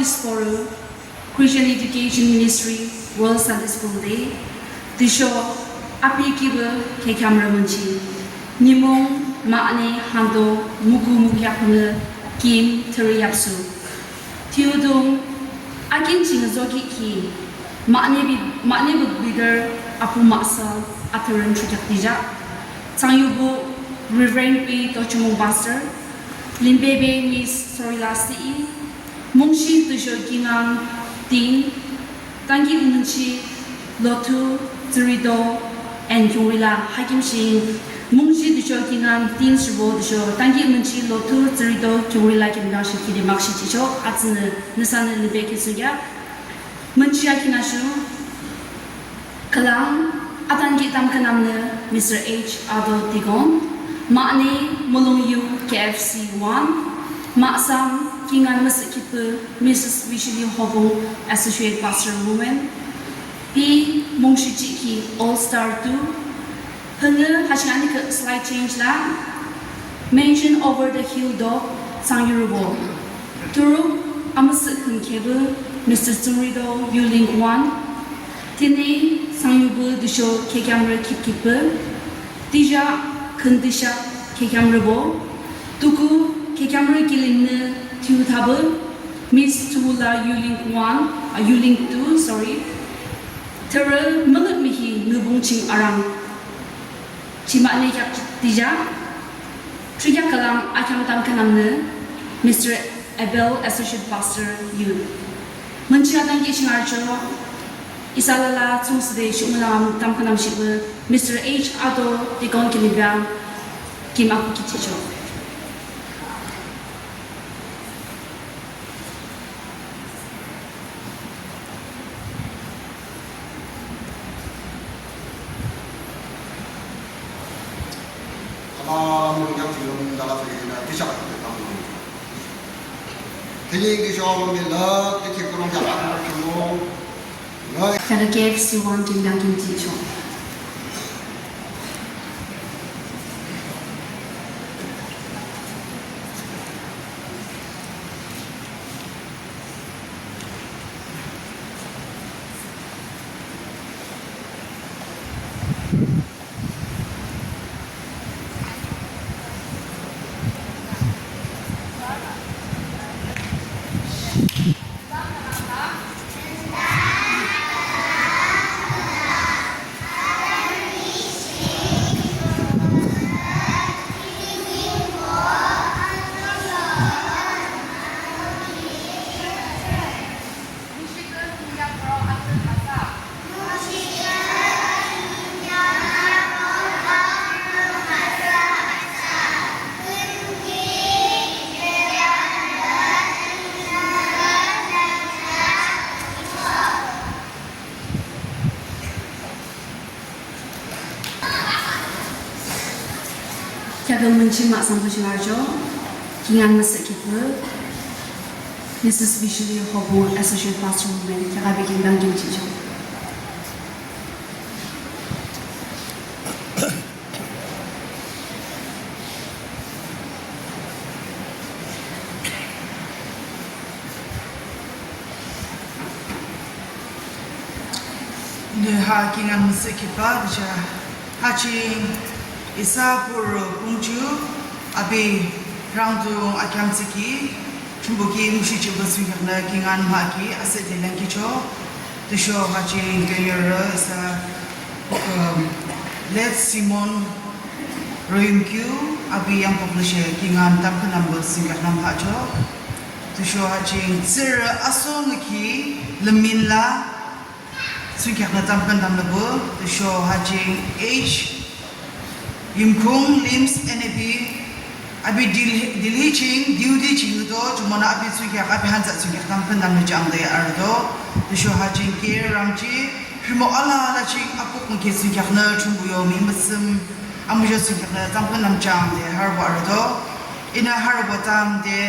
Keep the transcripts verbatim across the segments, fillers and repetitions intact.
Miss Boru, Christian Education Ministry, World Sunday School Day, tüsho api kiba khekamrü münchi, nimung mahne hando muku mukyaknü kim thürü yapsu. Thiudung akin ching zokiki, mahne bi, mahne bi bidar apu mahsa atürün thürükyak tija. Thsangyubuh Reverend P Tochumong Pastor, Limbebe Miss Sorila C E, mungshi tüsho kingaün tin, tangki münchi Lothu, Tsürido, and Kyungrila, hakimshi mungshi tüsho kingaün tin shubo tüsho tangki münchi Lothu, Tsürido, Kyungrila kimdang shikiri makshi chicho, atsünü nüsanü libe kisunga. Münchi akinashu, khülang, atangki tamkhüntamnü Mister H Ado Deacon, mahne mulongyu K F C one, mahsam kingaün müsüh kipü Missus Vishili Hobung, Associate Pastor Women, P Mungshichiki All Star two, hüngü hashing anikü slide change la, Mansion Over the Hill do Thsangyubuh. Thuruk amüsüh khün khebu Mister Tsümrido Yulink one. Tine Thsangyubuh tüsho khekamrü kipkipü. Tija khün tüsha khekamrübo. Tuku khekamrü kilingnü thiu thabu Miss Tumula Yulink one, ah, Yulink two, sorry. Thürü müngüt mihi ngübung ching arang. Chimane kyak tija, thürükyak khülang akyang tamkhüntamnü Mister Abel, Associate Pastor, Youth. Münchi atangki shingarcho, isa alala tsungsüde shimülang tamkhüntam shipü Mister H Ado Deacon kilim biang kim aku kichicho. Ama mulong yang ching lung dala fe na tüsha ka tü tam lung. Tüni ki shong mi la tüki kurung ya ka tü lung. Ngai. Kara K F C one kim dang kim chi chong. Kheakü münchi mahsambuh shingarcho, kingaün müsüh kipü, Missus Vishili Hobung, Associate Pastor Women, kheakü api kim dang kim chicho. Nü ha kingaün müsüh kipü tüsha, ha ching isa pürü pungju api rangdung akyam tsiki, Thrünpuh ki mungshi jihbah thsungkheaknü kingaün mahki asühde leangkhicho. Tüsho ha ching künyere isa, um, Late Simon Royimkiu api yangpok lashe kingaün tamkhüntamnüpü thsungkheaknü mahcho. Tüsho ha ching tsührü asonü ki lüminla thsungkheaknü tamkhüntamnüpü, tüsho ha ching H Yimkhung Lims N A P, api Dil-, Delhi ching, duty ching to, jumonü api thsungkheak, api hansa thsungkheak tamkhüntamnü jangde arüdo, tüsho ha ching K Ramji, rhimo alala ching akuk mükhe thsungkheaknü Thrünpuh yo mi müsüm, amuzho thsungkheaknü tamkhüntamnü jangde harübo arüdo, inü harübo tamde,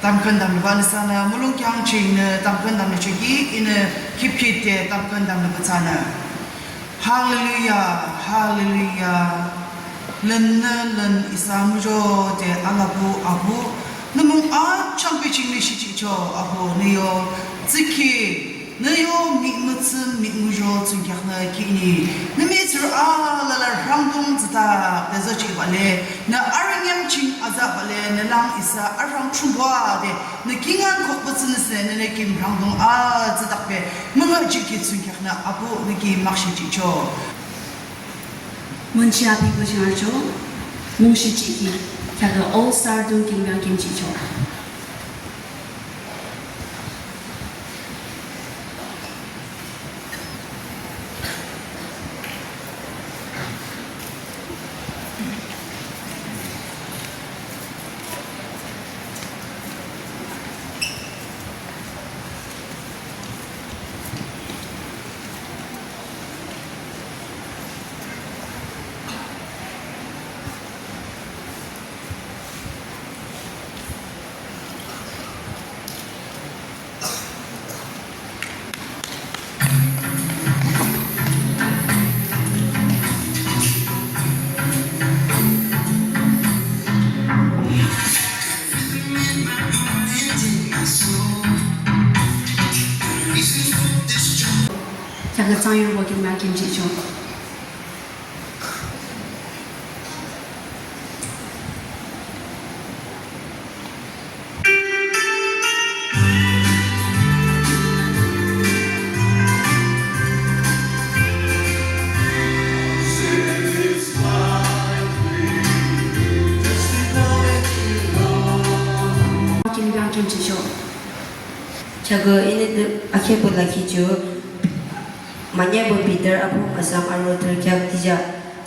tamkhüntamnüpü nüsanü mulong kheak chingnü tamkhüntamnü choki inü khipkhitde tamkhüntamnüpü thsanü. Hallelujah, hallelujah. Lünnü lün isa muzhode alapü abuh. Nü mung achangbe chingnü shijihchoh, Abuh, nü yo tsükhi, nü yo mihmüthsüm mihmuzho thsungkheaknü khihni, nü mihtsürü alala rhangdung atsüdak de zojihbah le, nü arüngyam ching azahbah le, nü lang isa arhang thsungkheak de, nü kingaünkhi pü thsünüsü nünü kim rhangdung atsüdakbe müngühjihkhi thsungkheaknü Abuh nü ki makshe jihchoh. Münchi api pü ching arüchoh, mungshi jihkhi, kheakü All Star dungkim yangkim jihchoh. Kheakü thsangyurübo kim yangkim jihchoh. Kim yangkim jihchoh. Kheakü inü de akhepü lakhi ju, manyabü Peter apung asam aro thürükheak tija,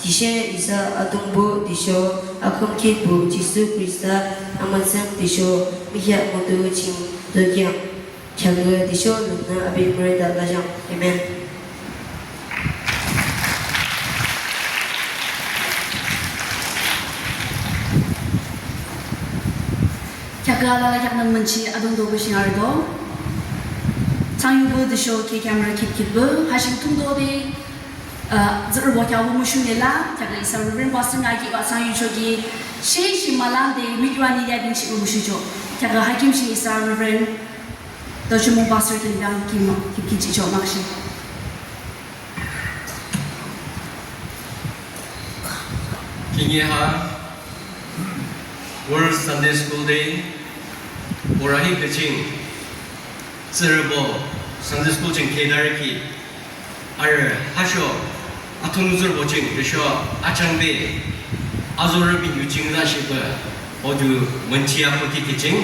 tüshe isa Atungpuh tüsho akhümkhitpü Jisu Khrista amütsan tüsho mihya mutu ching tokheang. Kheakü tüsho lungnü api müreda lajang. Amen. Kheakü alala kheaknü münchi adungto pü ching arüdo. Thsangyupü tüsho kheaküa mürü khipkhitpü ha ching thsungto de, uh, tsührübo kheahpü mushude la, kheakü isa Reverend Pastor nü akibah thsangyuchoki, she shi mülang de mikyua nide binchipü mushucho. Kheakü hakim ching isa Reverend Tochumong Pastor kim yangkim khipkhit jihchoh makshe. Khihni ha World Sunday School Day borü ahihbe ching tsührübo Sunday School ching khedarü ki arü hasho athunuzürübo ching tüsho achangbe azorü binkiu ching lashihpü hoju münchi akhuhkhi ki ching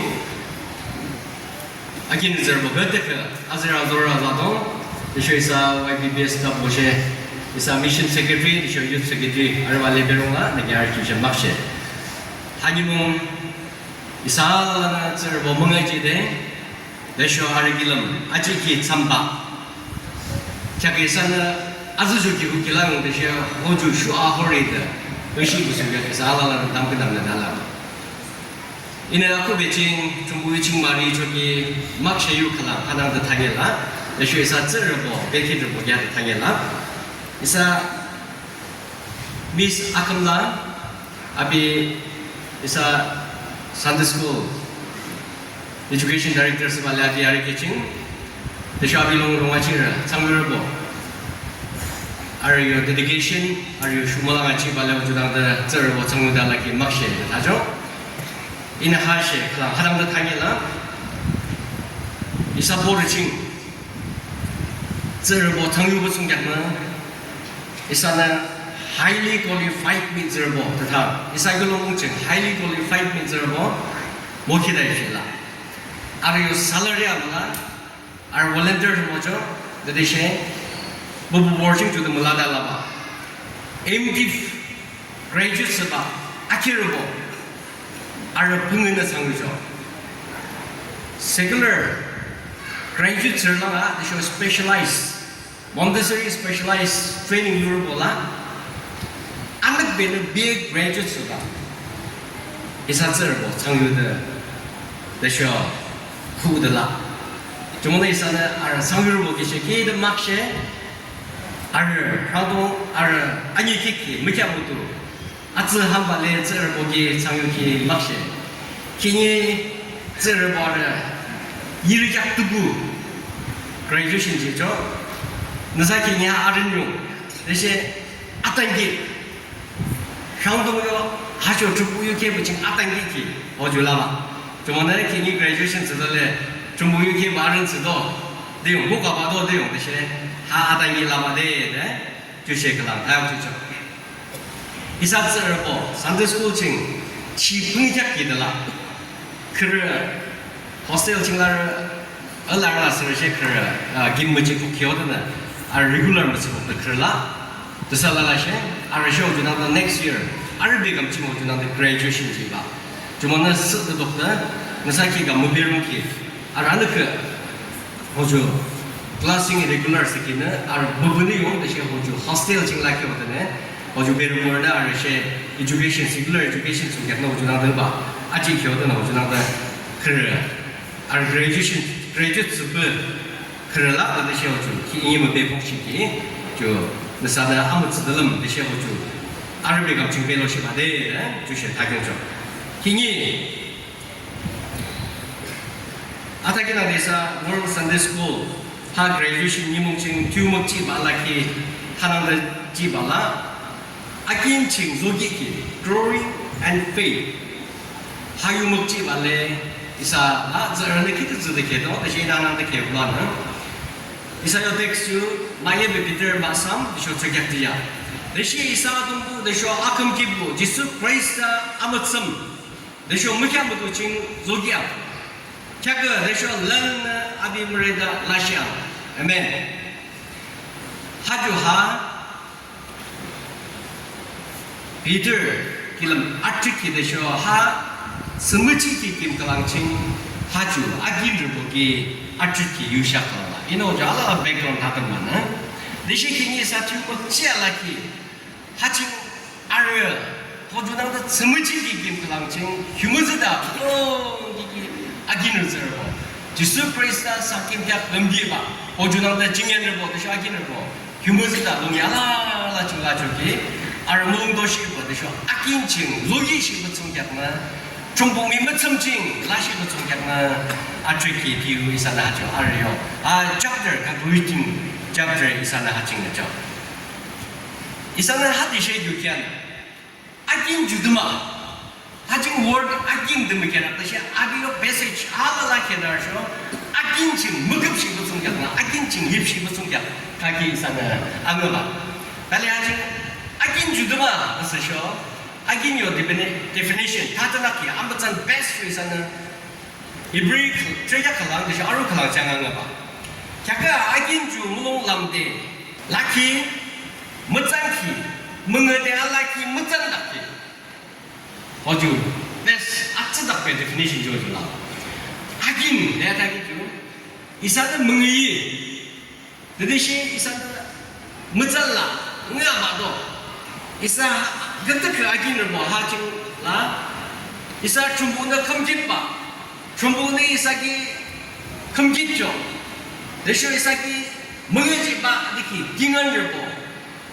akin tsührübo küdükhüh azürü azorü azadung, tüsho isa Y B B S ka boshe, isa Mission Secretary, tüsho Youth Secretary, arübah le berung la, nüke arü ki she makshe. Hanimung isa alalanü tsührübo müngühjihde, tüsho arü kilim ajihkhi thsambah. Kheakü isanü azü shuhkhi kukhi lang tüsho hoju shuh ahoride, tüsho kusu kheakü isa alalanü tamkhüntamnüde la. Inü akhuhbe ching Thrünpuh yu ching marüchoki makshe yu khülang hanangde thangela, tüsho isa tsührübo, bekhitrübo kheakde thangela. Isa Miss Akhümla, api isa Sunday School Education Director thsübah le api arü ki ching, tüsho api lung rungachirü thsangyurübo arü yo dedication, arü yo shomülang achihbah le judüngde tsührübo thsangyude alaki makshe de thachoh. Inü hashe khülang hanangde thangela, isa borü ching tsührübo thsangyupü thsungkheaknü isanü highly qualified mihtsürübo tütha, isa kiulongmung ching highly qualified mihtsürübo mokhitde she la. Arü yo salary amüla, arü volunteer thsümüchoh, tütüshe püpü borü ching jude mülade labah. M.Div graduate thsübah akhirübo arü phüngünü thsangyuchoh. Secular graduate thsürü lang a tüsho specialized, Montessori specialized training yurübo la anükbenü B.A. graduate thsübah isa tsührübo thsangyude tüsho khuhde la. Jumonü isanü arü thsangyurübo ki she khide makshe, arü rhangdung, arü anikhitki mükheahmutu atsü hanbah le tsührübo ki thsangyuki makshe. Khihni Tsührübo arü yirikheak tuku graduation jihchoh. Nüsa ki nia arün yung. Tüshe atanki sangdung yo, hasho Thrünpuh yu kheahpü ching atanki ki, o ju laba. Jumonü ki ni graduation thsüde le, Thrünpuh yu kheahpü arün thsüdo, de yung, mukaba do de yung, tüshe ha atanki laba de, de, jushe khülang, thayak jucho. Isa tsührübo, Sunday school ching, chi pungkheak ki de la. Khürü, hostel ching larü, alarü la sürü she khürü, a, gim müchi kuk kyo de na, a regular müchi kuk de khürü la. Tüshe lalashe, arü she o junang de next year, arü bekam ching o junang de graduation jiba. Jumonü sü de dokta, nüsa ki ka mübirung ki, arü anü kü, o ju, class ching regular sü ki nü, arü bubuni yung, tüshe o ju hostel ching la kyo de ne, o ju berung mor na, arü she education, secular education sung kyak na o junang de ba, aji kyo de na o junang de khürü. Arü graduation, graduate thsüpü khürü la, tüshe o ju, ki ingi mübepung shi ki, ju, nüsa de amütsü de lüm, tüshe o ju, arü bekam ching belo shi ba de, eh, jushe thakyung cho. Ki ni, ataki nangde isa World Sunday School, ha graduation nimung ching, tu mükchi ba la ki, hanangde jiba la, Akin ching zokhi ki, growing and faith. Ha yu mükchi ba le, isa la, tsührünü ki tütsü de khedo, tüshe inanang de khe kulanü. Isa yo text yu, Maye be Peter ma sam, tüsho tsükyak tiya. Tüshe isa dungku, tüsho aküm kipu, Jisu Khrista amütsüm. Tüsho mükheahmudu ching zokhi a. Kheakü, tüsho lanü abi müreda lashiang. Amen. Ha ju ha, Peter, kilim atriki tüsho ha, sümüchi ki kim kalang ching, ha ju, akin rübo ki, atriki yu shakala. Ino ju alala background ha tüm manü. Tüshe ki ni sa tu mükchi ala ki, ha ching arü, ho junangde sümüchi ki kim kalang ching, humüzüda, pulong ki ki, akin rüzürbo. Jisu Khrista sa kim kyak lümbiba, ho junangde jingyanrübo, tüsho akin rübo. Humüzüda lung yalala ching la choki, arü mulong doshi ba tüsho akin ching, loyi shi ba tsung kyak na, Thrünpuh mi mütsüm ching, lashi ba tsung kyak na, atriki piu isanü ha cho, arü yo. A chapter, concluding chapter isanü ha ching na cho. Isanü ha tüshe yu kyan. Akin ju duma. Ha ching word akin duma kyan, tüshe abi yo passage alala kyan arü sho. Akin ching, müküp shi ba tsung kyak na, akin ching, yip shi ba tsung kyak. Kaki isanü, angüba. Kali ha ching, akin ju duma, asü sho. Akin yo defini-, definition, tatanaki, ambatsan best sho isanü. Hebrew, Thrünyankhi khülang, tüsho arü khülang chang angüba. Kheakü akin ju mulong lamde, lakhi, mütsanki, müngüde alakhi, mütsan dakhi. Ho ju, best, atsü dakbe definition ju ju la. Akin, de akin ju, isanü müngüyi, Tütüshe isanü mütsan la, ngüa ba do. Isa kütükü akin rübo ha ching la. Isa Thrünpuhnü khümkhitba. Thrünpuhnü isa ki khümkhitcho. Tüsho isa ki müngühjihba diki kingaün rübo.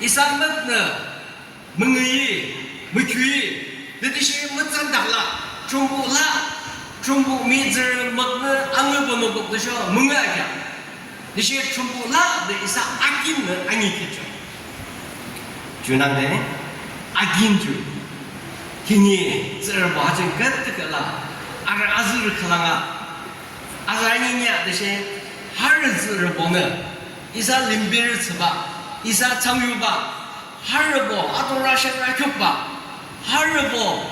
Isa müknü müngühyi, mükhiuyi, tütüshe mütsan dakla, Thrünpuh la, Thrünpuh mihtsürü müknü angübo nukuk tüsho müngüh akya. Tüshe Thrünpuh la de isa akinnü angi kicho. Junangde, akin ju. Kini, tsührübo ha ching kütükü la, arü azürü khülang a, azü anyi nya tüshe, harü tsührübonü, isa limberü thsüba, isa thsangyuba, harübo, ato rashang rakhiukba, harübo,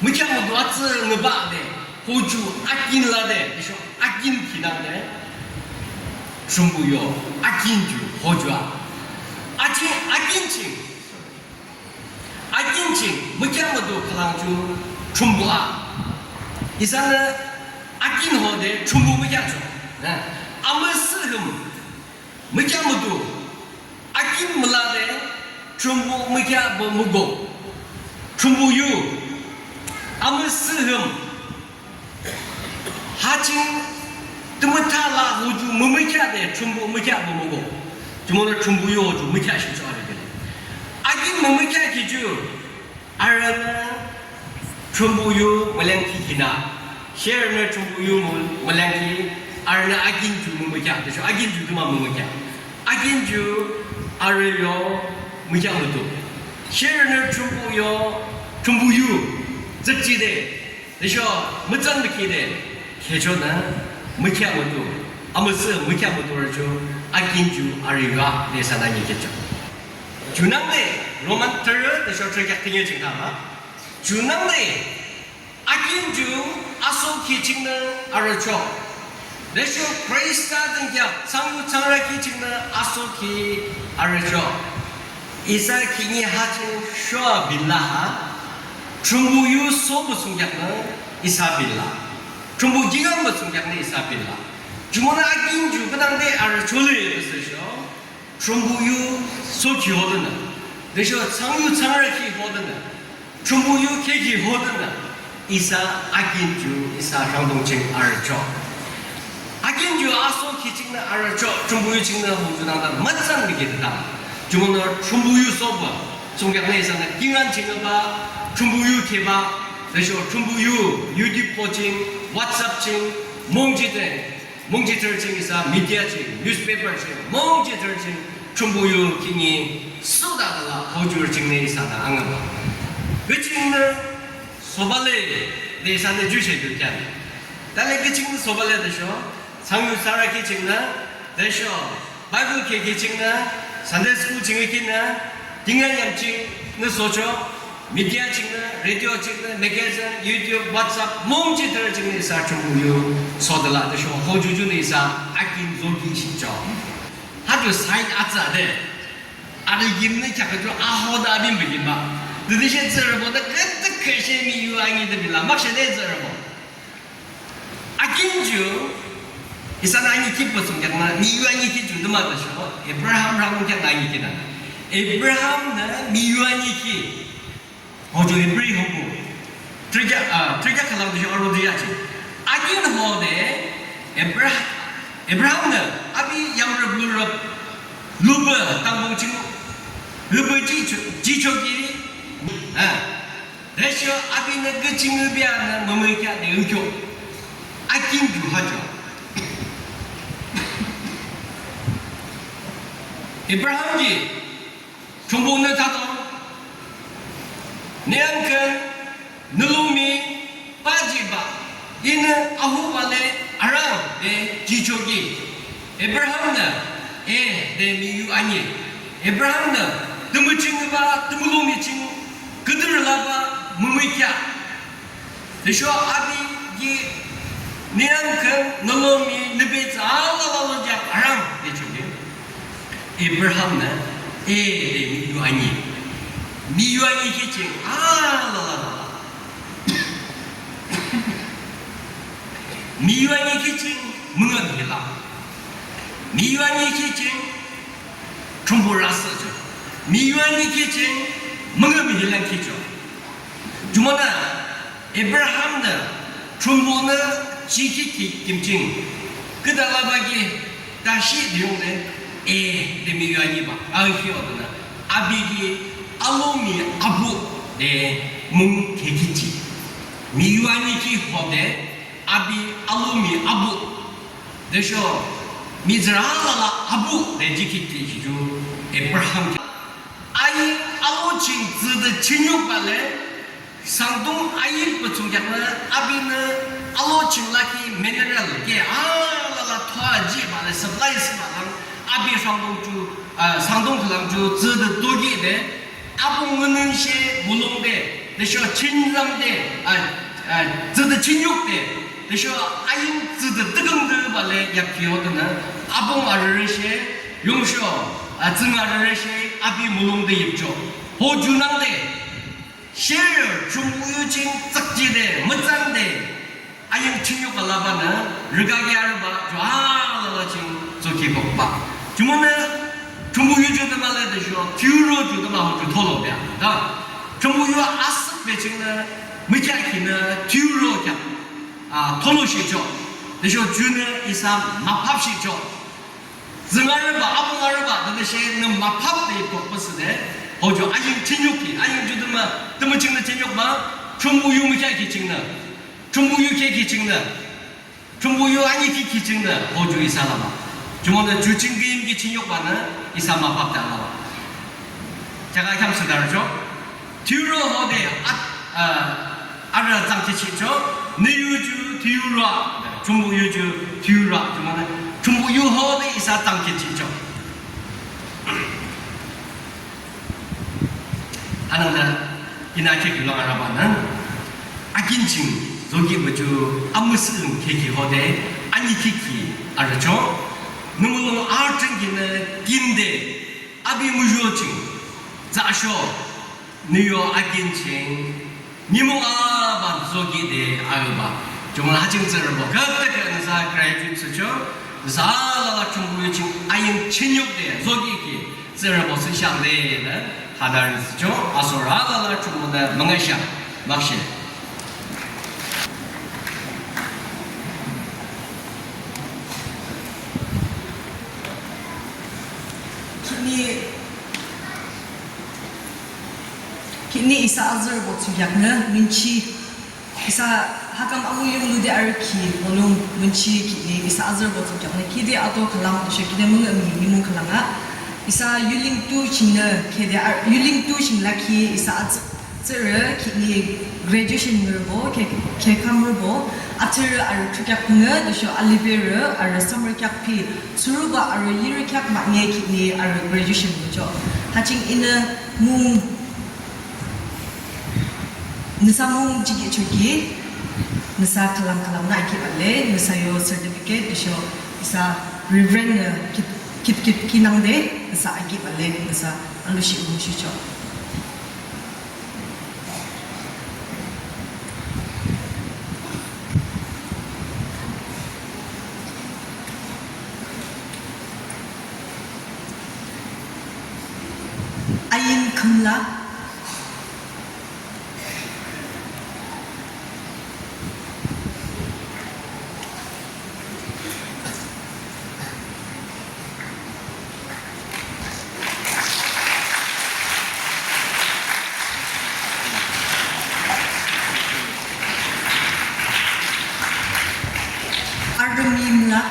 mükheahmudu atsü ngüba de, ho ju akin la de, tüsho akin kinang de, Thrünpuh yo, akin ju, ho ju a. Achi, akin ching, akin ching, mükheahmudu khülang ju, Thrünpuh a. Isanü, akin hode, Thrünpuh mükheahcho. Na, amüsühüm, mükheahmudu, akin müla de, Thrünpuh mükheahbo mükok. Thrünpuh yu, amüsühüm. Ha ching, tümütha la ho ju mümükheah de, Thrünpuh mükheahbo mükok. Jumonü Thrünpuh yu ho ju mükheah shihchoh arü de. Akin mümükheah ki ju, arünü, Thrünpuh yu mülangkhi kina. Sherünü Thrünpuh yu mü-, müleangkhi, arünü akin ju mümükheah, tüsho akin ju tümü mümükheah. Akin ju arü yo mükheah mütuh. Sherünü Thrünpuh yo, Thrünpuh yu tsükjide, tüsho mütsan mükhide, kheahchonü mükheah mütuh. Amüsüh mükheah mütuh arü ju, akin ju arü yo ah de isanü anikhitchoh. Junangde Roman thürü tüsho thürükheak thüne ching thabah. Junangde akin ju asukhi chingnü arüchoh. Tüsho Khrista dünkheak thsangyuthsangrü ki chingnü asukhi arüchoh. Isa khihni ha ching shoa binlah ha. Thrünpuh yu sobah thsungkheaknü isa binlah. Thrünpuh kingaünbah thsungkheaknü isa binlah. Jumonü akin ju küdangde arüchoh le tüsho Thrünpuh yu sokhi hodenü, tüsho thsangyuthsangrü ki hodenü, Thrünpuh yu kheahkhi hodenü, isa akin ju isa rhangdung ching arüchoh. Akin ju asukhi chingnü arüchoh, Thrünpuh yu chingnü hung junangde mütsan mükhide tha. Jumonü Thrünpuh yu sobah thsungkheaknü isanü kingaün chingnübah, Thrünpuh yu kheahbah, tüsho Thrünpuh yu YouTube ching, WhatsApp ching, mungji de mungji thürü ching isa media ching, newspaper ching, mungji thürü ching, Thrünpuh yu khihni sudakala hojur chingnü isanü angübah. Kü chingnü sobale de isanü jushe dükhean. Tale kü chingnü sobale tüsho, thsangyuthsangrü ki chingnü, tüsho Bible kheahkhi chingnü, Sunday school ching kinü, kingaün yam chingnü sochoh, media chingnü, radio chingnü, magazine, YouTube, WhatsApp, mungji thürü chingnü isa Thrünpuh yu sodela tüsho hojujunü isa akin zokhi shichoh. Ha ju sign atsü de. Arü yimnü kheahkhi ju ahoda binbah yimbah. Tütüshe tsührübonü küdükhüh she miyu ani de binlah, makshe de tsührübo. Akin ju, isanü anikhitbah thsungkheaknü, miyu anikhi ju tümü tüsho, Abraham rhangdung kheaknü anikhitnü. Abrahamnü miyu anikhi. Hoju Hebrew hobu. Thürükheak, ah, thürükheak khülang tüsho arü düyuchi. Akin hode, Abra-, Abrahamnü, api yamrüp lurüp, lubah, tangpung ching, lubah ji cho-, jichoki, ah. Tüsho apinü kü ching api anü mümükheah de yukyo. Akin ju ha cho. Abraham ki, Thrünpuhnü thato. Nü yamkhün, nü lomi, pajihbah, inü ahubah le arang de jichoki. Abrahamnü, eh, de miyu ani. Abrahamnü, tümü chingbah, tümü lomi ching, küdürü labah, mümükheah. Tüsho api ki nü yamkhün, nü lomi, nü betsü alala alala arang de jichoki. Abrahamnü, eh, de miyu ani. Miyu anikhi ching alala alala. Miyu anikhi ching müngühmühi la. Miyu anikhi ching Thrünpuh rüsüh cho. Miyu anikhi ching müngühmühi leangkhi cho. Jumonü Abrahamnü Thrünpuhnü jihkhi ki kim ching, küdah labah ki tüshe de yungle, eh, de miyu anibah, ahi odanü, api ki alomi abuh de mung kheahkhi ji. Miyu anikhi hode, api alomi abuh. Tüsho mihtsürü alala abuh de jihkhi ki ju Abraham ki. Ayin alo ching tsüde chinyukbah le, sangdung ayinbah thsungkheaknü, apinü alo ching lakhi mineral ke alala thua jihbah le, supply thsübah lang, api sangdung ju, ah, sangdung khülang ju tsüde tokhi de, apung ngününshe mulongde, tüsho chinzangde, ah, ah, tsüde chinyukde, tüsho ayin tsüde tüküngdebah le yapkhi odanü, apung arürüshe, yungsho, ah, tsüng arürüshe, api mulongde yipcho. Ho junangde, sherü Thrünpuh yu ching tsükjide, mütsande, ayin chinyuk alabanü, rükaki arübah, ju alala ching zokhi kokbah. Jumonü, Thrünpuh yu ju tümü le tüsho, thiyuro ju tümü ho ju tholo bea. Ta, Thrünpuh yu asühbe chingnü, mükheahkhinü, thiyuro kheak, ah, tholo shicho. Tüsho junü isa müphap shicho. Tsüng arübah, apung arübah, tütüshe nü müphap de kokbah thsüde, ho ju ayin chinyukhi, ayin ju tümü, tümü chingnü chinyukbah, Thrünpuh yu mükheahkhi chingnü. Thrünpuh yu khekhi chingnü, Thrünpuh yu anikhitkhi chingnü, ho ju isa labah. Jumonü ju ching küyimki ching yukbanü, isa müpüpde alabah. Kheakü kheam thsüdarücho. Thiyuro hode at, uh, arü tsangkhichicho. Nü yu ju thiyuro a. Thrünpuh yu ju thiyuro a. Jumonü Thrünpuh yu hode isa tsangkhichicho. Hanangde inü kheak yu lang arübanü, akin ching zokibah ju amüsüh khekhi hode anikhitkhi arücho. Nü mulong athrünkhinü kinde api muzho ching tsahsho, nü yo akin ching nimung aban zokide arübah. Jumonü ha ching tsührübo küdükhüh nüsa graduate thsücho, nüsa alala Thrünpuh yu ching ayin chinyukde zokikhi tsührübo thsüshang de nü hadarü thsücho, asorü alala Thrünpuhnü müngühshang. Makshe. Khihni, khihni isa azürübo thsungkheaknü münchi, isa hakam amuyung lude arükhi bolung münchi khihni isa azürübo thsungkheaknü khide ato khülang tüsho khide müngühmühi nimung khülang a. Isa yuling tu chingnü khide ar-, yuling tu ching lakhi isa atsü-, tsührü khihni graduation mürübo, khe-, khekamrübo, atsührü arü thürükheak pungü, tüsho aliberü arü summer kheak phi, tsürüba arü yirü kheak mahne khihni arü graduation mücho. Ha ching inü mung, nüsa mung jihkhichoki, nüsa khülang khülangnü akibah le, nüsa yo certificate, tüsho isa Reverend nü kit, kit, kit kinangde, nüsa akibah le, nüsa alushi umushicho. Ayin khümla. Arümimla.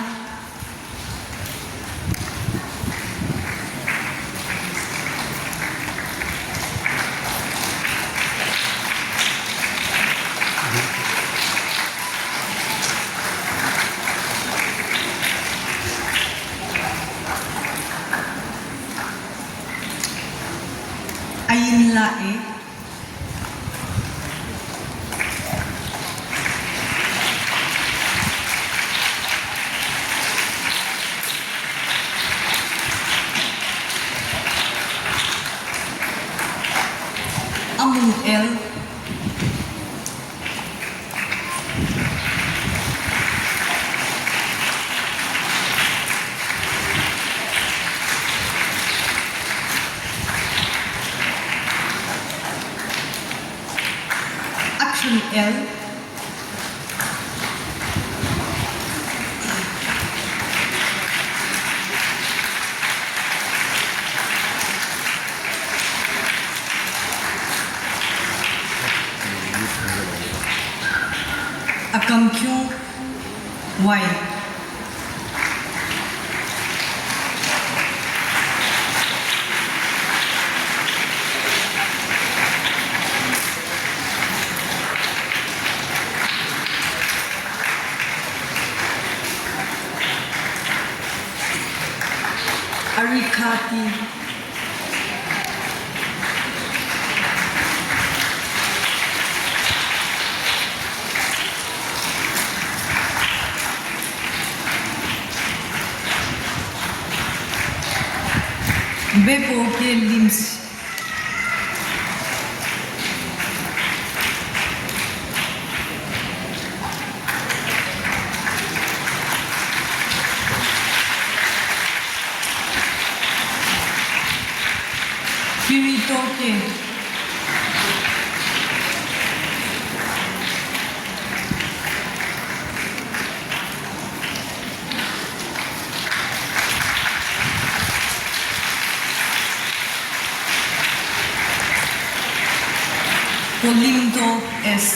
Ayinla e. Amung el. Action el. Akam khiung wai. Arikati. Bebo ke limbs. Kiwi toke. Kolimto S.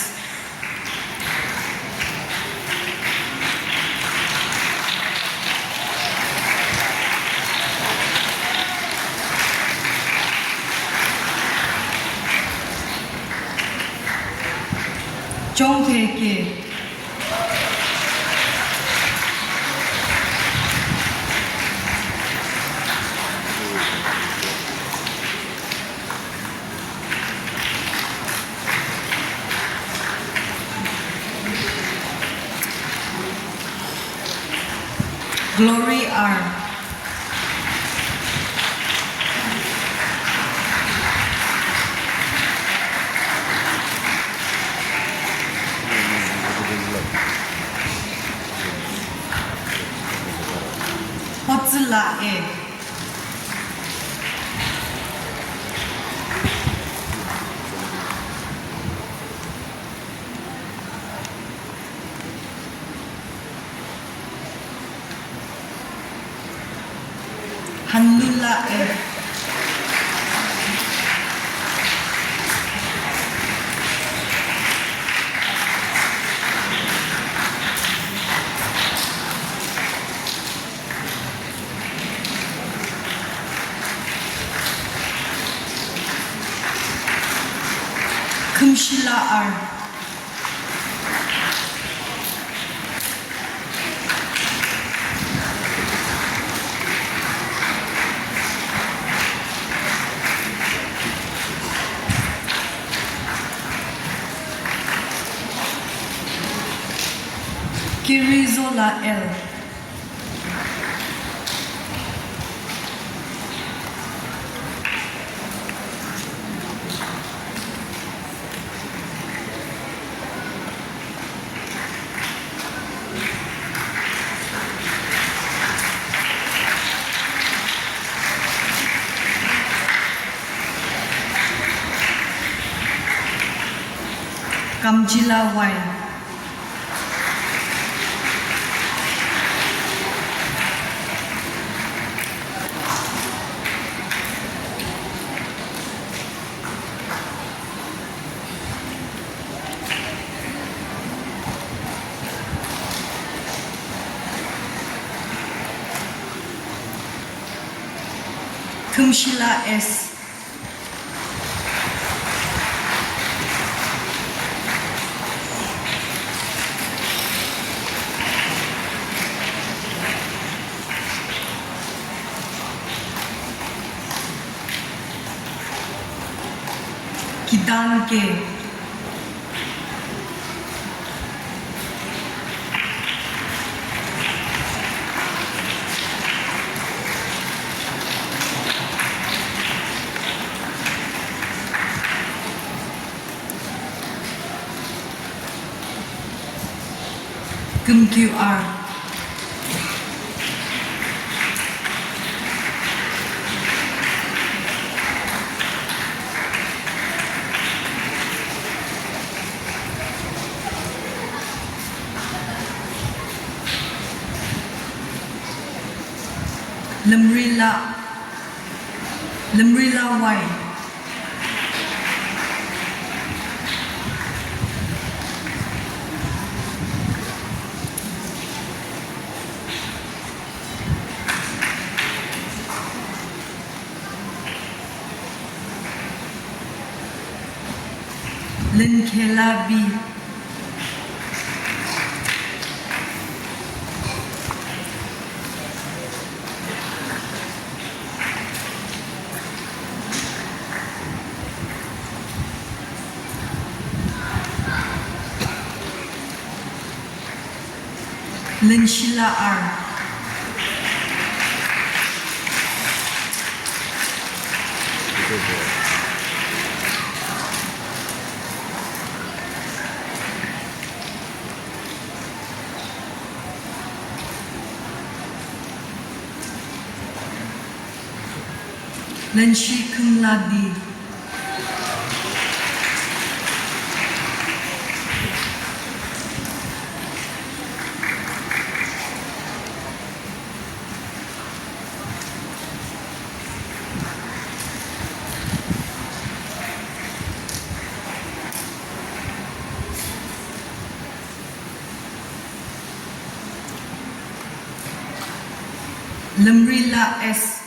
Chongpheke. Glory R. Hotsüla E. Hanlula E. Khümshila R. Kirizola L. Kamjila Y. Khümshila S. Kitan K. Kümkhiu R. Lümrila, Lümrila Y. Lünkhela B. Lünshila R. Lünshi Khümla D. Lümrila S.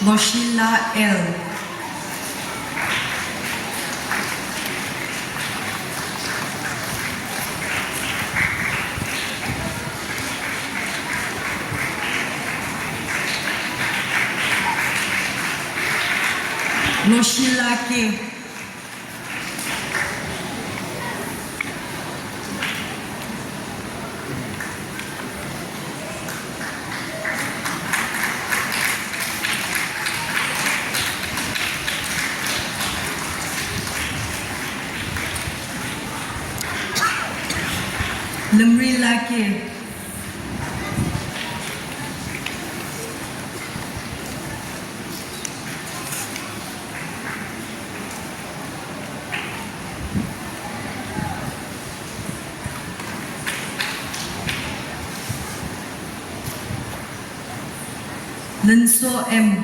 Noshila L. Noshila K. Limri Lake. Lünso M.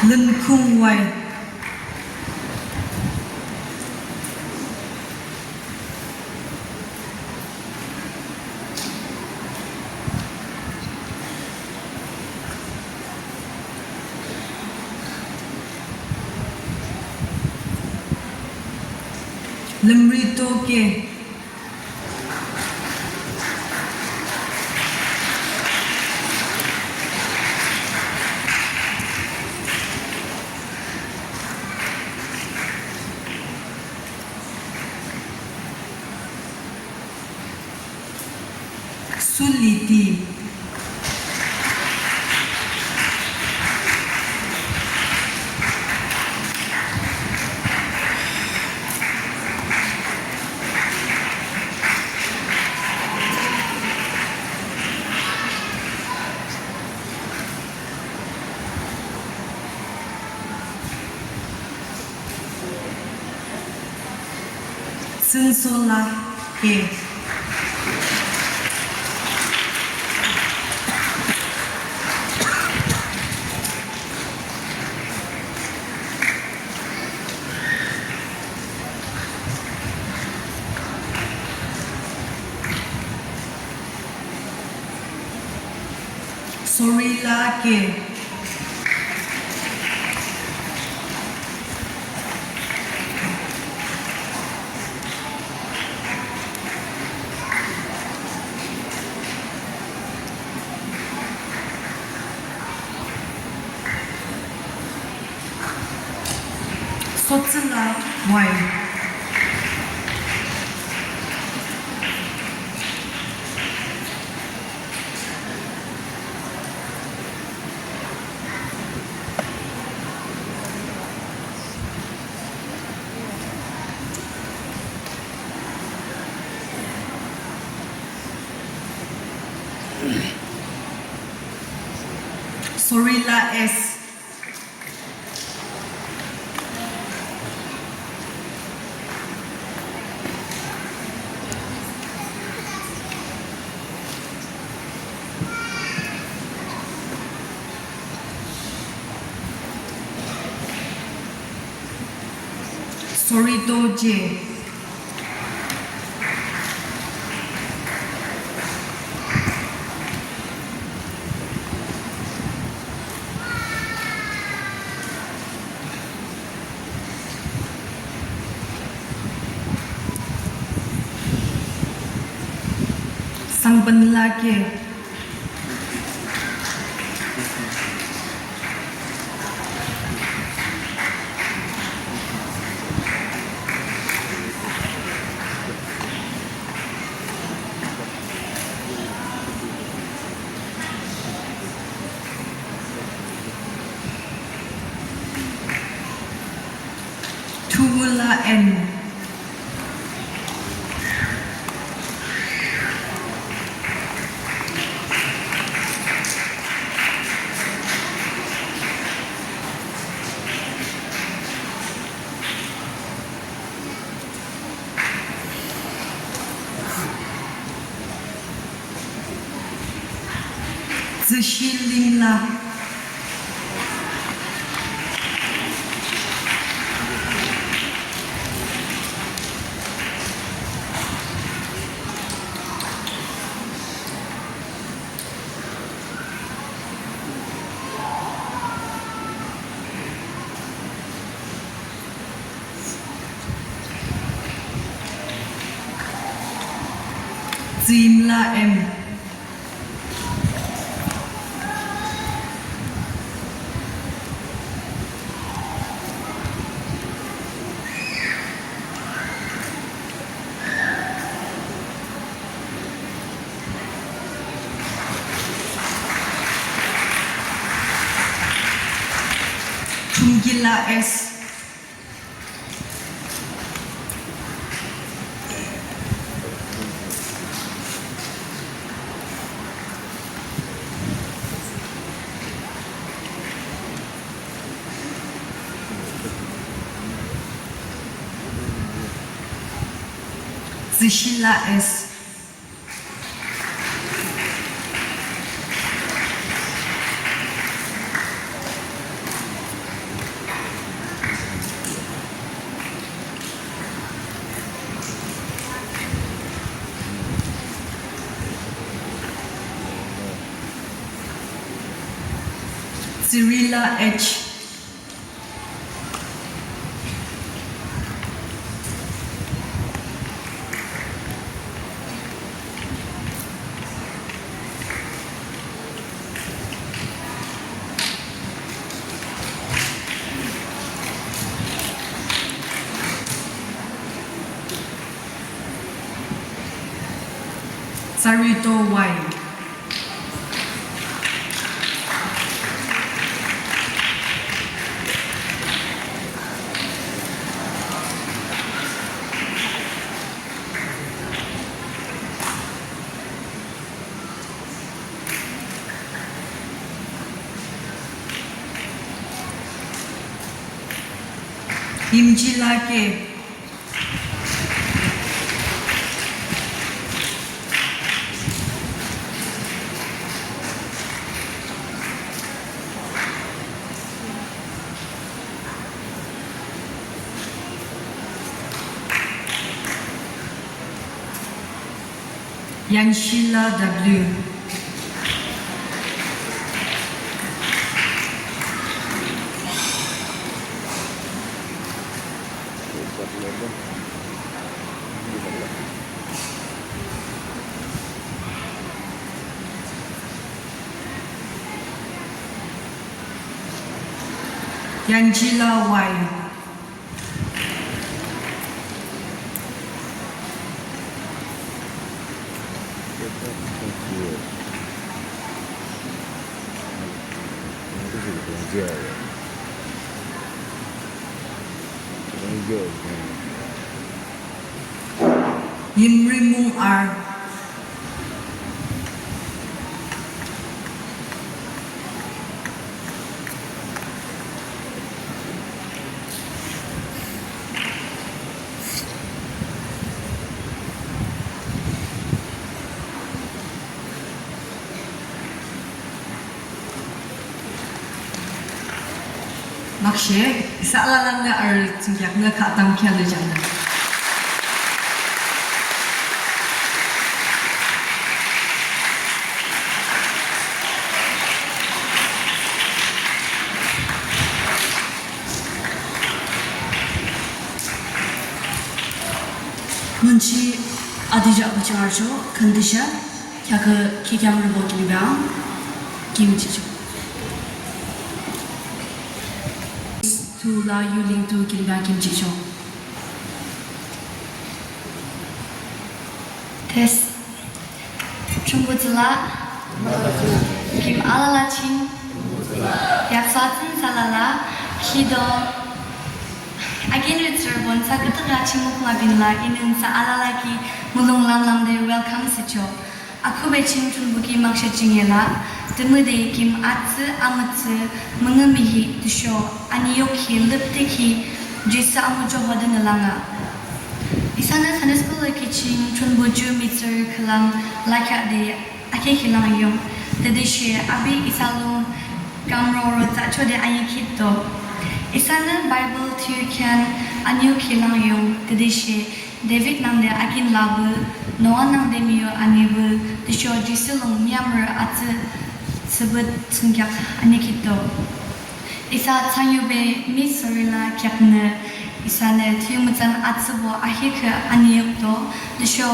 Lünkhung Y. Limri to K. Suliti. Sünsola K. Sorila K. Sotsüla Y. Sorila S. Sorito J. Sangpünla K. Thula N. Tsü Shilimla. Tsüimla M. Thungkila S. Tsüshila S. Tsürila H. Tsarito Y. Yimjila K. Yanshila W. Yanjila Y. Yimrimung R. Makshe, isa alalanü arü thsungkheaknü khah tamkhüntamnü jannü. Münchi adija buchar cho, kandisha, kheakü kheakheamrübo kilim bang, kimchicho. Tula yuling tu kilim bang kimchicho. Test. Thrünpuh tsülah. Kim alala ching. Yapsa tsün salala. Kido. Akin ritsürbon sa kütük la ching mukma binla inin sa alala ki mulong lamlam de welcome sicho. Akhuhbe ching Thrünpuh ki makshe ching yela, tümüde kim atsü amütsü müngühmühi tüsho ani yok hi lüpdük hi Jisu amüchoho de nü langa. Isanü Sunday school ki ching Thrünpuh ju mihtsürü khülang lakheahde akhekhülang yung. Tütüshe api isa lung kamruhroro thsüchoh de anikhitdo. Isanü Bible thiyukhüh aniyu khi lang yung tütüshe David nangde akin lapü, Noah nangde miyu anipü, tüsho Jisu lung müyamrü atsü thsüpü thsungkheak anikhitdo. Isa thsangyubah Miss Sorila kheaknü isanü thiyumütsan atsübo ahihkhüh aniyukdo, tüsho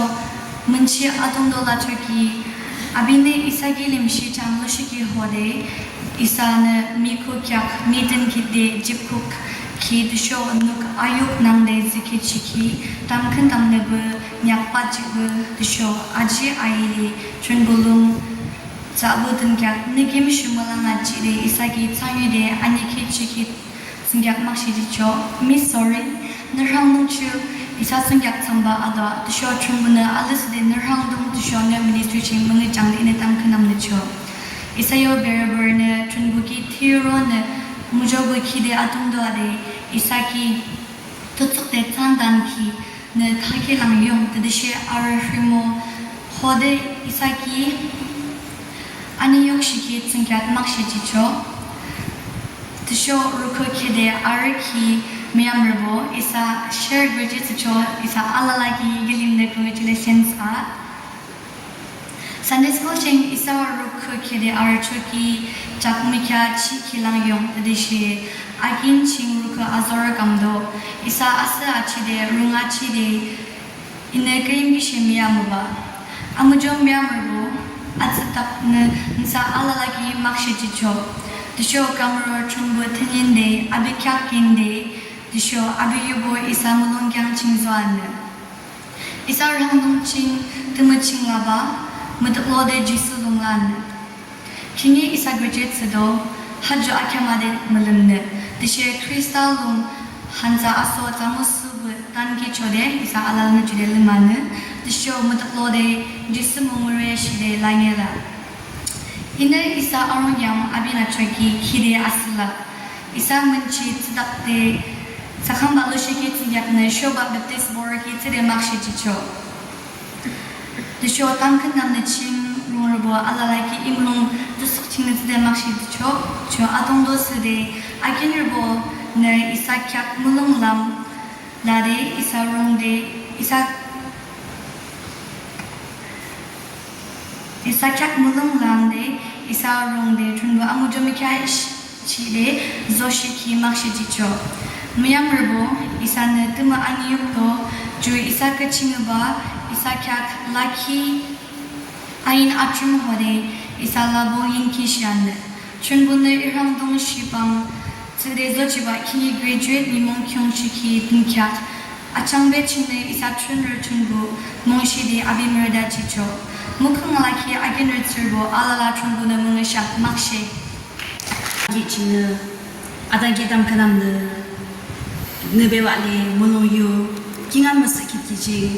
münchi adungto lachoki, apinü isa kilim shihcham lushihkhi hode, isanü mihkhuk kheak nütün khide jipkhuk ki tüsho nuk ayuk nangde zükhichikhi, tamkhüntamnü pü, nyakpachipü, tüsho aji aili, Thrünpuh lung thsüpü thsungkheak nü kim shimülang achihde isa ki thsangyude anikhitchikhi thsungkheak makshe jihchoh. Miss Sori, nü rhangdung ju isa thsungkheak thsambah ato, tüsho Thrünpuhnü alüsüde nü rhangdung tüsho nü ministry ching müngühjihang de inü tamkhüntamnüchoh. Isa yo bereberenü Thrünpuh ki thiyuro nü muzhopü khide adungto ade, isa ki tutsükde thsangdankhi nü thakhi lang yung tütüshe arü rhimo hode isa ki aniyukshihkhi thsungkheak makshe jihchoh. Tüsho rukhüh khide arü ki müyamrübo isa share grüjitsüchoh, isa alala ki kilimnü congratulations a. Sunday school ching isa rukhüh khide arüchoki jakmükheah chikhi lang yung tütüshe akin ching rukhüh azorü kamdo. Isa asüh achihde rung achihde inü küyimkishe müyamrübah. Amuzho müyamrübo, atsüdaknü nüsa alala ki makshe jihchoh. Tüsho kamruhroro Thrünpuh thüninde api kheak kinde tüsho api yubo isa mulong kheak ching zoanü. Isa rhangdung ching tümü ching labah, mütüklode Jisu lung lanü. Khihni isa graduate thsüdo, ha ju akheamade mülümnü. Tüshe Khrista lung hansa aso tsamusüpü tankihchode isa alalanü jude lümanü. Tüsho mütüklode Jisu mung müre shide langela. Inü isa arung yam apinü choki khide asüla. Isa münchi thsüdakde thsakhambah lushihkhi thsungkheaknü Showuba Baptist Borü ki thsüde makshe jihchoh. Tüsho tamkhüntamnü ching rungrübo alala ki imlung tusuk chingnü thsüde makshe jihchoh. Tüsho adungto thsüde akinrübonü isa kheak mulong lam lade isa rungde isa isa kheak mulong lamde isa rungde Thrünpuh amuzho mükheahshihde zoshihkhi makshe jihchoh. Müyamrübo, isanü tümü aniyukdo, ju isa küching yübah, isa kheak lakhi ain athrüm hode isa labo yinkhi shianü. Thrünpuhnü I rhangdung shibang thsüde zochibah khihni graduate nimung khiungshihkhi dünkheak achangbe chingnü isa Thrünrü Thrünpuh mungshide api mürüda jihchoh. Mukhung lakhi akinrü tsührübo alala Thrünpuhnü müngühshang makshe. Ki chingnü atanki tamkhüntamnü nü bebah le mulong yu kingaün müsüh khipkhi ching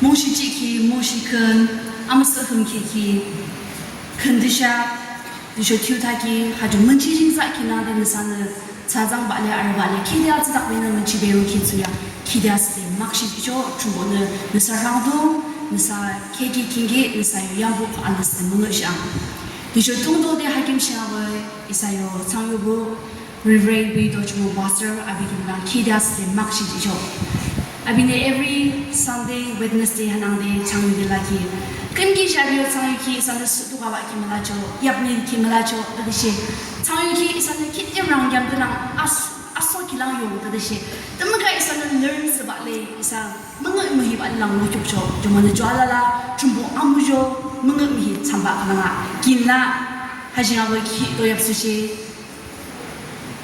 mungshi jihkhi mungshi khün amüsüh hümkhitki khün tüsha tüsho thiyu thakhi ha ju münchi jingsa kinangde nüsanü thsazangbah le arübah le khide atsüdakbenü münchi berung ki thsüya khide asüde makshe jihchoh. Thrünpuhnü nüsa rhangdung nüsa kheki kingi nüsa yo yamkhün alüsüde müngühshang. Tüsho tungtode hakim shingaba isa yo thsangyubuh Reverend B. Dochimo Pastor api kilim lang khide asüde makshe jihchoh. Apinü every Sunday, Wednesday hanangde thsangyude lakhi. Küyimkishe api yo thsangyukhi isanü sütuka bahkhi mülachoh, yapnikhi mülachoh, tütüshe thsangyukhi isanü khide rang yamde lang as- aso ki lang yung tütüshe tümüka isanü learn thsübah le isa müngühmühibah lang lukukchoh. Jumonü ju alala Thrünpuh amuzho müngühmühi thsambah khülang a kinü ha jingabo ki to yapsüshe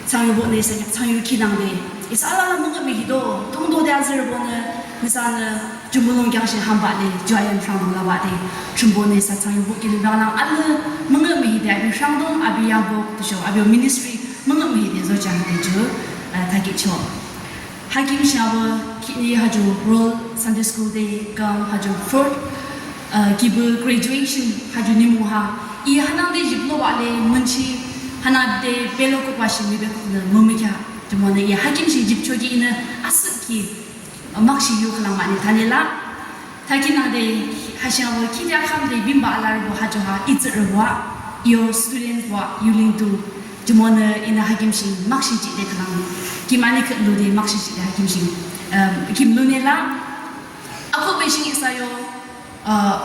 thsangyubuhnü isa thsangyukhi nangde isa alala müngühmühi to tungtode azürübonü nüsanü ju mulong kheak shi hambah le ju ayan rhangdung labah de Thrünpuhnü isa thsangyubuh kilim lang alala müngühmühi de api rhangdung api yamkhün tüsho api yo ministry müngühmühi de zojihang de ju uh thakhichoh. Hakim shingaba khihni ha ju World Sunday School Day kam ha ju fourth uh kibü graduation ha ju nimung ha I hanangde jiplobah le münchi hanangde belokukbah shi mibekuknü mümükheah. Jumonü I hakim shi jipchoki inü asühkhi makshe yu khülang mahne thanila. Thakhi nangde ha shingabo khide akhamde binbah alarübo ha ju ha I tsührübo ah Yo student wa yulingtu, jumonü inü hakimshing makshe jihde khülang. Kim ani khüt lude makshe jihde hakimshing. Um, kim lune la. Ako beshing isa yo, uh,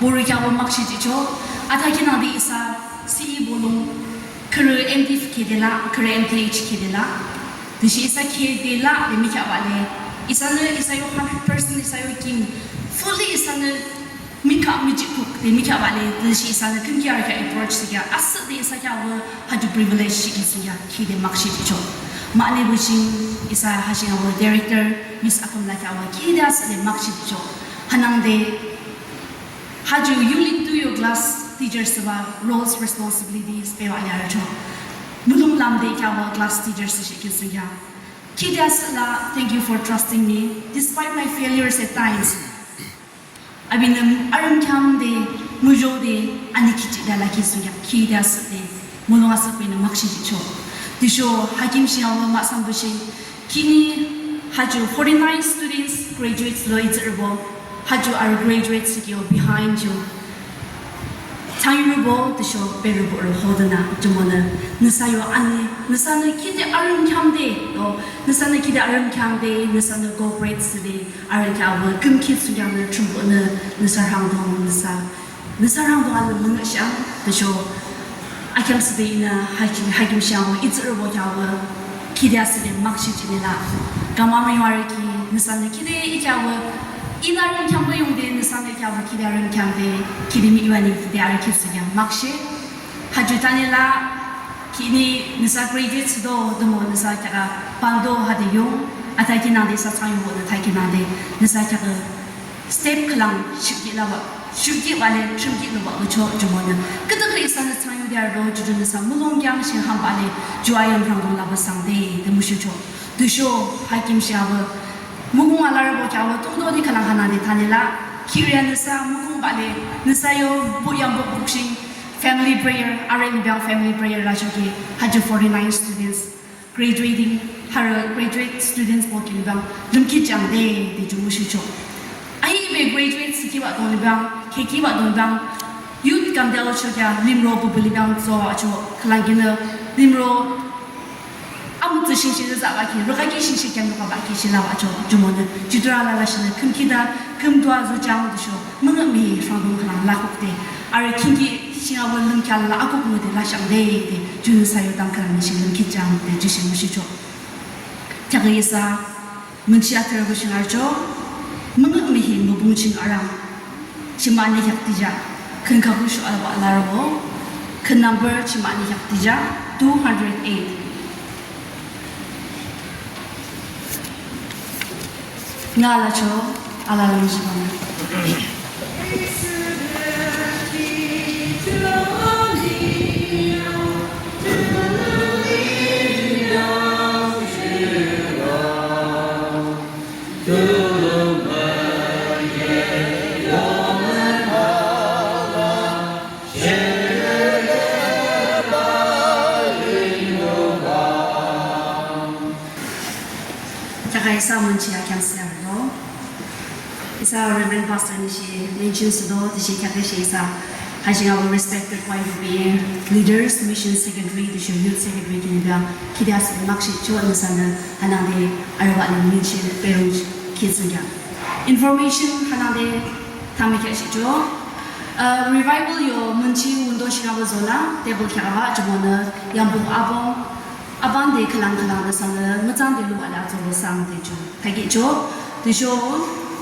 bori kya wo makshe jihcho. Atha kinang de isa C E bolung. Kürü M Div kede la, kürü M Th kede la. Tüshe isa kede la, de mi kya wa le. Isanü isa yo hundred percent isa yo kim. Fully isanü Mika miji kuk de mika bale, tüshe isanü kümki arka approach thsükhi asühde isa kya wü haju privilege thsükhi thsükhi ki de makshe jihcho. Mahne bishing isa hashing awo director, Miss Akamla kya wü ki de asühde makshe jihcho. Hanangde haju yulingtu yo class teachers wa roles responsibilities bewa le archo. Mulong lamde kya wü class teachers thsükhi thsükhi. Ki de asüh la, thank you for trusting me, despite my failures at times. Abinü arüm khyang de, muzho de, ani kichi de la ki thsükhi, ki de asüh de, mulong asüh pinü makshe jihcho. Tüsho, hakimshing awo mahsam bishing, kini haju forty-nine students graduates lo itsürübo, haju arü graduates ki yo behind yo. Thsangyurübo, tüsho berübo rü hodana, jumonü, nüsa yo ani, nüsanü ki de arüm khyang de, yo, nüsanü ki de arüm khyang de, nüsanü cooperate thsüde, arü kya wü kümki thsükhi nü Thrünpuhnü nüsa rhangdung nüsa, nüsa rhangdung alü münüshang, tüsho akhem thsüde inü haki, hakimshang wü itsürübo kya wü ki de asühde makshe jihne la. Kamamüyung arü ki nüsanü ki de i kya wü, inü arüm khyang müyungde nüsanü kya wü ki de arüm khyang de, ki de mi iwani ki de arü ki thsükhi makshe. Haju tani la, kini nüsa graduate thsüdo, dumo nüsa kya bando hade yung, atha kinang de isa thsangyurübo nü thakhi nang de, nüsa kya step khülang shukhi la wa, shukhi wa le, shukhi lo wa, ucho, jumonü. Küdükhüh isanü thsangyude arüdo, juju nüsa mulong khyang shing hamba le, ju ayang rhangdung la ba sangde, de mushucho. Tüsho, hakimshing awo, mukung alarübo kya wü, tungdo de khülang hanang de tani la, kiri nüsa, mukung ba le, nüsa yo, bu yambo bukshing, Family prayer, arü nü biang family prayer la shokhi, haju forty-nine students graduating, harü graduate students bo ki nü biang lümkhi jang de, de ju mushucho. Ahi be graduate thsükhi wa dong nü biang, khekhi wa dong nü biang, youth kam de lo shokhi a, limro bubu nü biang zo wa cho, khülang kinü, limro Amütsü shingshi züza baki, rükaki shingshi khyang rüka baki shila wa cho, jumonü, judura alala shinü, kümkhi da, kümdua zojang tüsho, müngühmühi rhangdung khülang lakukde, arü kingki shinga wü lümkhi alala akuk müde lashangde, de, ju nüsa yo tam khülang nüshi lümkhi jangde, ju shi mushucho. Kheakü isa, Münchi athrürü shingarcho, müngühmühi mübung ching arang, chima ani kheak tija, khün khaku sho alaba larübo, khün number chima ani kheak tija, two hundred eight. Nga lacho, alala mishibang. Kheakü isa münchi akheam siyam do. Isa Reverend Pastor nüshi mention thsüdo, tüshe kheakü shi isa. Hajing abo respected point of being leaders, mission secretary, tüsho youth secretary kinü biang, khide asüh makshe cho nüsanü hanangde arübah nü mention perung ki thsungkheak. Information hanangde tami kheak shi cho. Uh, revival yo münchi window shinga bo zola, table kheak aba, jumonü, yambung abong, abande khülang khülang nüsanü, mütsande lu ala zobo sangde cho. Thakhi cho, tüsho,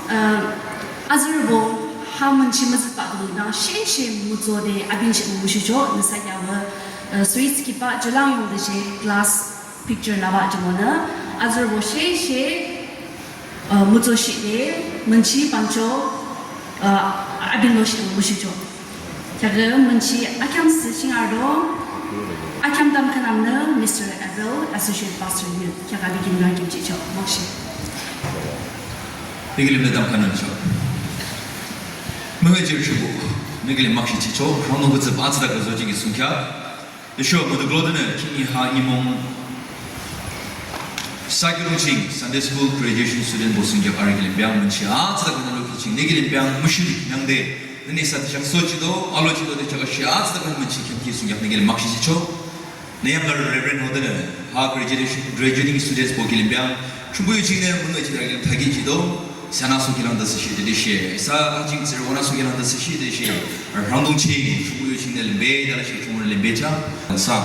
uh, azürübo ha münchi müzütbah dong nang sheshe mütsode abinchi mushucho, nüsa kheak aba, uh, sweets kipa julang yungde she glass picture laba jumonü, azürübo sheshe, uh, mütsoshide, münchi pancho, uh, abinlo shi mushucho. Kheakü münchi akheam sü shingardo, akheam tamkhüntamnü Mister Abel, Associate Pastor Youth, kheakü abi kinü akheam chicho, makshe. Nü kilim nü tamkhüntamcho. Münga jir shubu, nü kilim makshe chicho, rhangdung kütsü ba atsüda küzojiki thsungkheak. Tüsho, müdüklodünü, khihni ha nimung Sakiulung ching Sunday School graduation student bo thsungkheak arü kilim biang münchi atsüda künü lo ki ching, nü kilim biang müshiri yangde, Nüni isa de jaksochido, alochido de jakashe atsüdak münchi kheamki thsungkheak nü kilim makshe jihchoh. Nü yamlarü Reverend Hodenü, ha graduation, graduating studentsbo kilim biang, Thrünpuh yu chingnü müngühjihde kilim thakhi jihdo, isa anaso kilim de thsüshih de she, isa ajing tsührübo anaso kilim de thsüshih de she, rhangdung ching, Thrünpuh yu chingnü limbe, de lashe Thrünpuhnü limbe ja, sa.